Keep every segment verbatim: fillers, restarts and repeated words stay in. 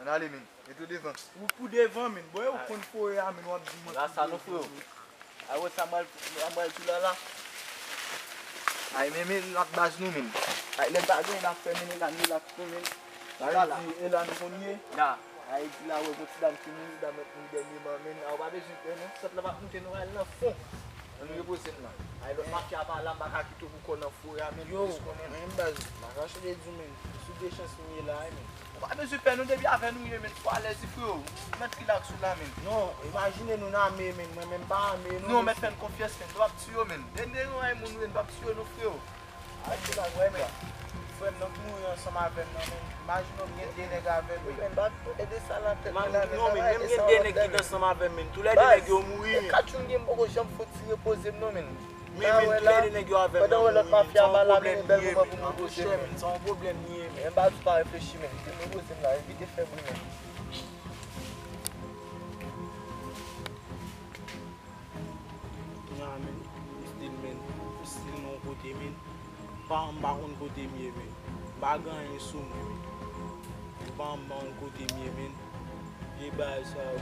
Ann ale, men. Mete w devan. Ou pou devan, men. Bon, e ou konn foye a, men, w ap di mwen. La, sa nou, freo. A wè sa m pral, sa m pral di la la. Ay, men, men, l ap baz nou, men. Ay, lè bagay n ap fè, men, e la, nou la, men. Sa vle di, e la nou konn ye. La. Ay, di la, wè, gon ti dam ki mouri, dam nan mouri dènyèman, men. A, ou pa bezwen pè, non. Sòt la p ap moute, nou al nan fon. Ann repoze n la. Ay, lòt mafya pa la, m pa ka kite w pou kò nan foye a, men. Yo, men, baz, m pa ka chanje di w, men. Sou de chans m ye la, men. Ou pa bezwen pè, non, depi avè nou ye, men, fò alèz wi, freo. Mèt rilaks ou la, men. Non, imajine nou nan ame, men, mwen menm pa ame, non. Non, mèt fè n konfyans, men, nou p ap tiye w, men. Dènye nou ay moun, men, nou p ap tiye w, non, freo. Arete la, wè, men. Frè m nan k mouri ansanm avè m nan, men. Imajine w, m gen de nèg avè m, men. Men, ba, ede sa nan tèt mwen la, men. Non, men, menm gen de nèg ki t ansanm avè m, men. Toulède nèg yo mouri, men. Kat jou m gen, m poko janm fè ti repoze m, non, men. Men, men, toulède nèg yo avè m nan mouri, men. Se yon pwoblèm li ye, men. Monchè, men, se yon pwoblèm li ye, men. Men, ba, tou pa reflechi, men. Kite m repoze m la, evite fè bri, men. Kounye a, men, m still, men, m still nan yon kote, men. Paran m pa konn kote m ye, men. M pa gen anyen sou mwen, men. Paran m pa konn kote m ye, men. E bagay sa yo.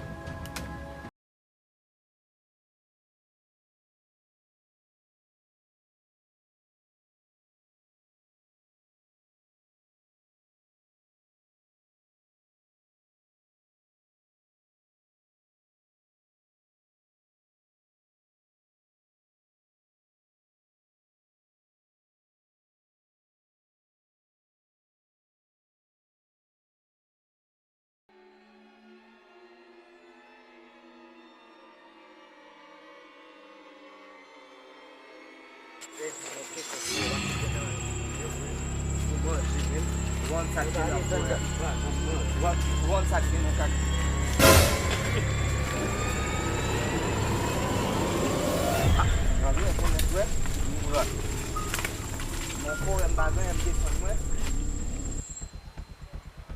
Mon frè m pa gen, m defann mwen.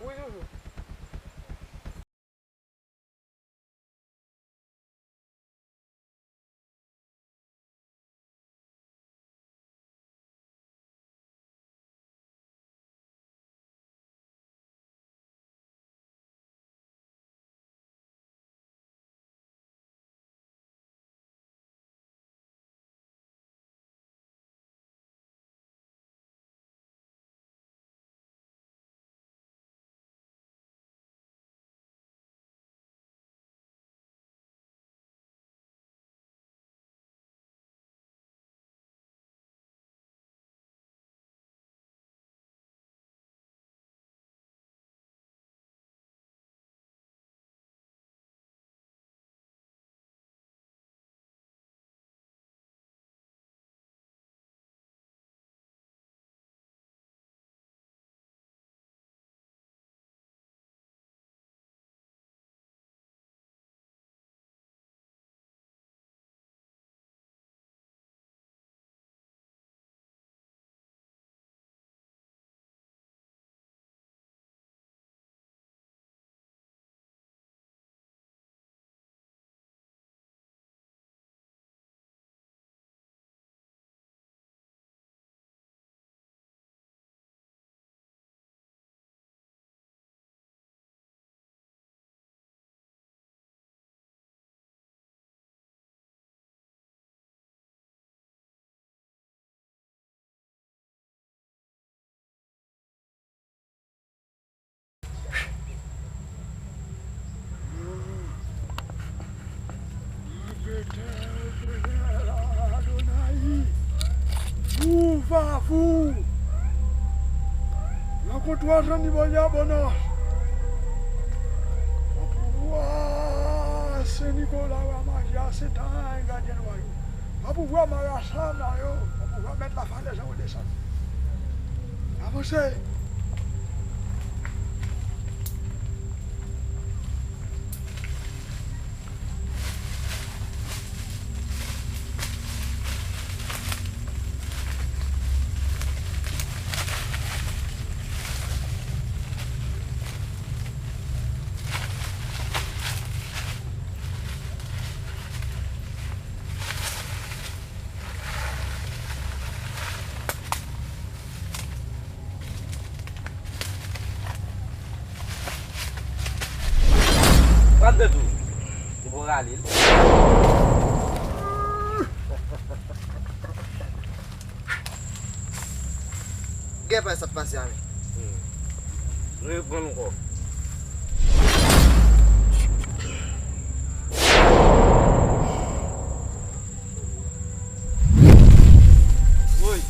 Wi, Jojo. Ou vavou. Nan kontwa Zanni Bolya Bonan. Nan pouvwa Sen Nikola Ramaja, Sen Tan, gadyen lwa yo. Nan pouvwa Marasa Mayo. Nan pouvwa Mèt Lafalèz an redesann. Avanse. Gade tou. Ou pran rale l. Gen pa sa k pase a, men. Hmm. Nou reprann ankò. Woy.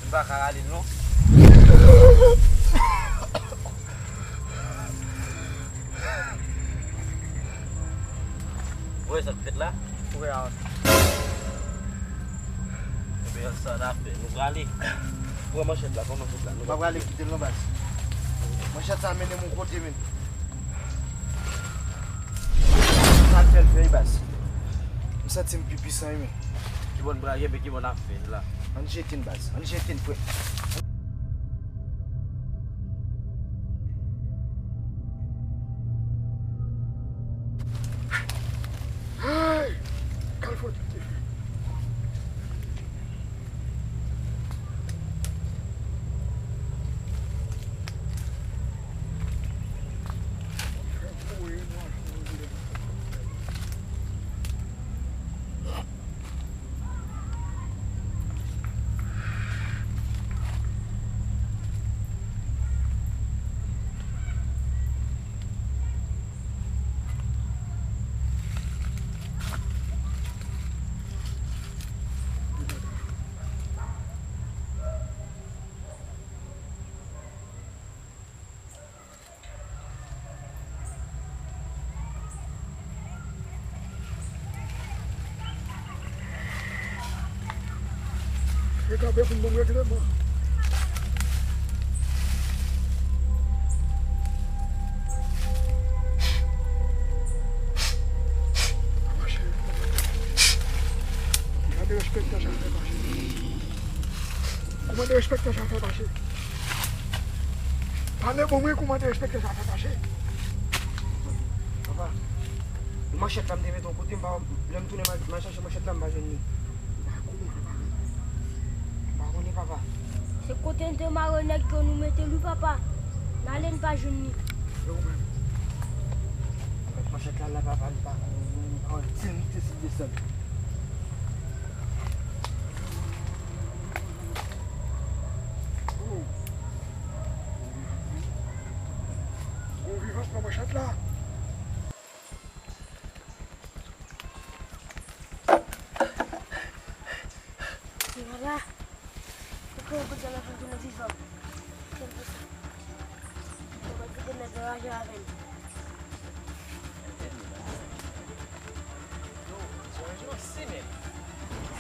M pa ka rale l non. Ou wè sa k fèt la? Ou wè a. Ebyen, sa n ap fè. Nou prale. Pran manchèt la, pran manchèt la. Nou pa prale kite l non, baz. Manchèt sa mennen m yon kote, men. Sa l fè l fè, baz. M santi m pi pwisan, wi, men. Ki bò n prale, men ki bò n ap fè la? Ann jete n, baz. Ann jete n, frè. Hey! Kalfò tèt te fè. E kanpe pou m ban m regleman. Mache. Gade respektan sa fè mache. Kòman derespektan sa fè mache? Pale pou mwen kòman derespektan sa fè mache. Papa, manchèt la m te mete yon kote, m pa, lè m tounen m al, m al chache manchèt la, m pa jwenn li. M pa konnen, papa. M pa konnen, papa. Se kote n te mare nèg yo nou mete l wi, papa. N ale n pa jwenn li. E ou menm? Manchèt la, la, papa, li pa konnen. Ann, ti m te si desann. Gon vivant nan manchèt la. Se pa la. Ou konnen kote la fè vin vivan. Kèlkeswa. Ou pa kite nèg yo raje avè l. Yo, zonbi si menm.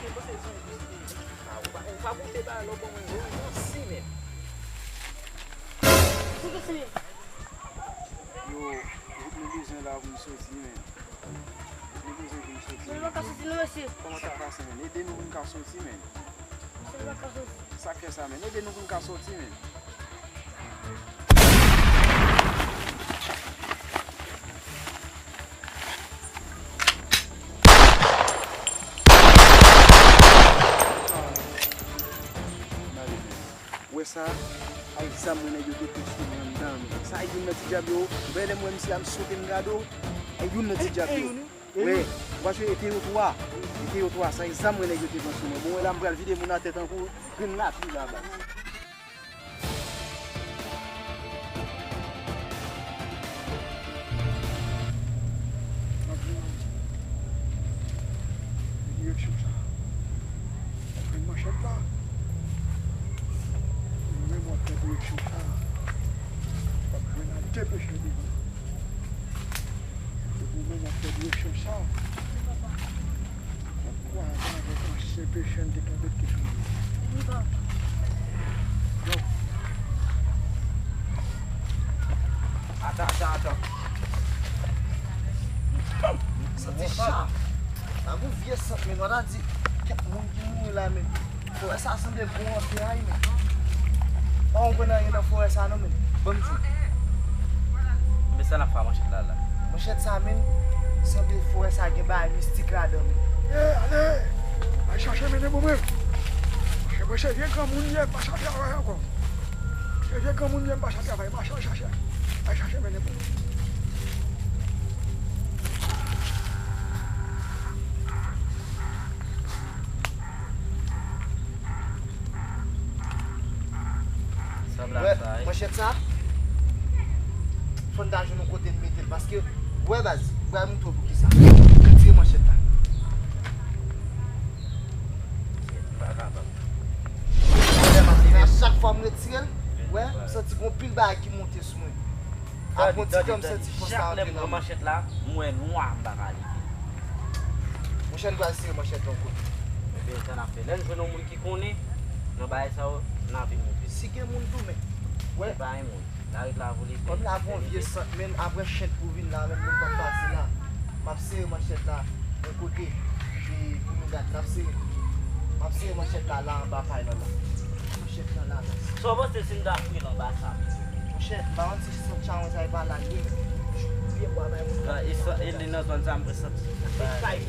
Se pou se zonbi. Ah, ou pa, ou pa goute ba lò bon, men zonbi si menm. Pou ke si menm? Yo, nou bezwen la pou nou soti, men. Nou bezwen pou nou soti. Nou pa ka soti, non, mesye. Kòman sa pase, men? Ede nou pou nou ka soti, men. Sa k fè sa, men? Ede nou pou n ka soti, men. Ou wè sa? Ay zam mwen nèg yo te pran sou mwen anndan, men. Sa youn nan ti dyab yo. Ou wè lè m wè misye a, m sote m gade w. Ay youn nan ti dyab yo. Wi, ou pa jwe, e te yo twa. E te yo twa, sa e zam mwen nèg yo te pran sou mwen. Bon, wè la m pral vide moun atè tankou grenn lapli la, baz. Direksyon sa. Pran manchèt la. Mwen menm w ap fè direksyon sa. W ap jwenn a de pechè devan. Depi w menm w ap fè direksyon sa, w ap kwaze avèk ansyen pechè n te tonbe te sou li. Donk, atan, atan, atan. Santi cha. Sa gon vye sant, men w ta di kèk moun ki mouri la, men. Forè sa sanble gwo anpil, men. Pa konprann anyen nan forè sa non, men. Ban m di w. Men sa n ap fè a manchèt la, la? Manchèt sa, men. Sanble forè sa gen bagay mistik ladan l. Ye, ale! Al chache mennen pou mwen. Paske mwen se vye granmoun m ye, m pa sa travay ankò. Se vye granmoun m ye, m pa sa travay. Mache al chache. Al chache mennen pou mwen. Wè, manchèt sa, fò n ta jwenn yon kote n mete l, paske, wè baz, m pral montre w poukisa. Retire manchèt la. Wè, a chak fwa m retire l, wè, m santi gon pil bagay ki monte sou mwen. Apre yon ti tan, m santi fòs la antre nan mwen. Chak lè m pran manchèt la, m wè nwa, m pa ka leve. Monchè, n pral sere manchèt la yon kote. Ebyen, sa n ap fè. Lè n jwenn yon moun ki konnen nan bagay sa yo, n a vin moute. Si gen moun tou, men, wè. Se pa yon moun. N a ret la pou li fè. Kòm la gon vye sant, menm apre chèt pou vin la, menm moun p ap pase la. M ap sere manchèt la yon kote. Epi pou nou gade, n ap sere. M ap sere manchèt la, la anba pay lan la. Manchèt lan la, la. Sa w panse si n ta fouye l anba sa? Monchè, m pa konn si sant chawony sa e pa la l ye. Pye bwa bay moun. Nan, e sa, e li nan zòn sa, m presanti. Sa e kay.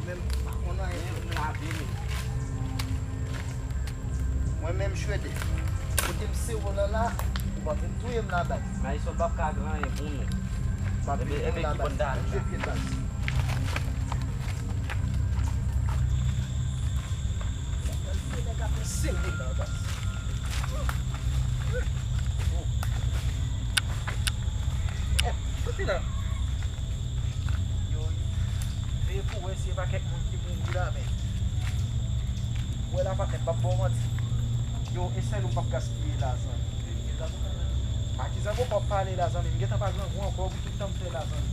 Mwen menm, m pa konn anyen. Mwen menm, m lave men. Mwen menm, Shreddy, kote m sere w lan la, ou p ap vin touye m la, baz. Maison p ap ka gen anyen pou nou. M ap vin touye w la, baz. M jwe pye, baz. Nèg ap sere la, baz. Eh, soti la. Yo, veye pou wè si e pa kèk moun ki mouri la, men. Wè la, patnè, m p ap ba w manti. Yo, e sèl ou m p ap gaspiye la, zanmi. A ki zanmi w p ap pale la, zanmi? M gentan pa grangou ankò, wi, tout tan m fè la, zanmi.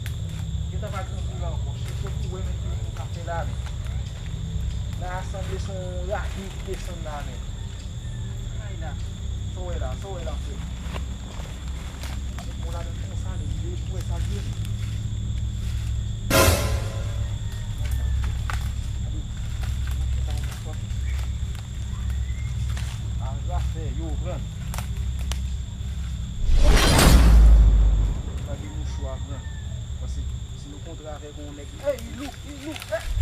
M gentan pa grangou la ankò. Chèche pou wè, men, ki moun ka fè la, men. La, sanble se yon ravin ki desann la, men. Ay la. Sa w wè la, sa w wè la, frè? Bon, la menm konsa, li vle pou wè sa l ye. Gade, a zafè, yo, pran. Lage mouchwa, pran. Paske si nou kontre avèk yon nèg, ey, li lou, li lou, ey!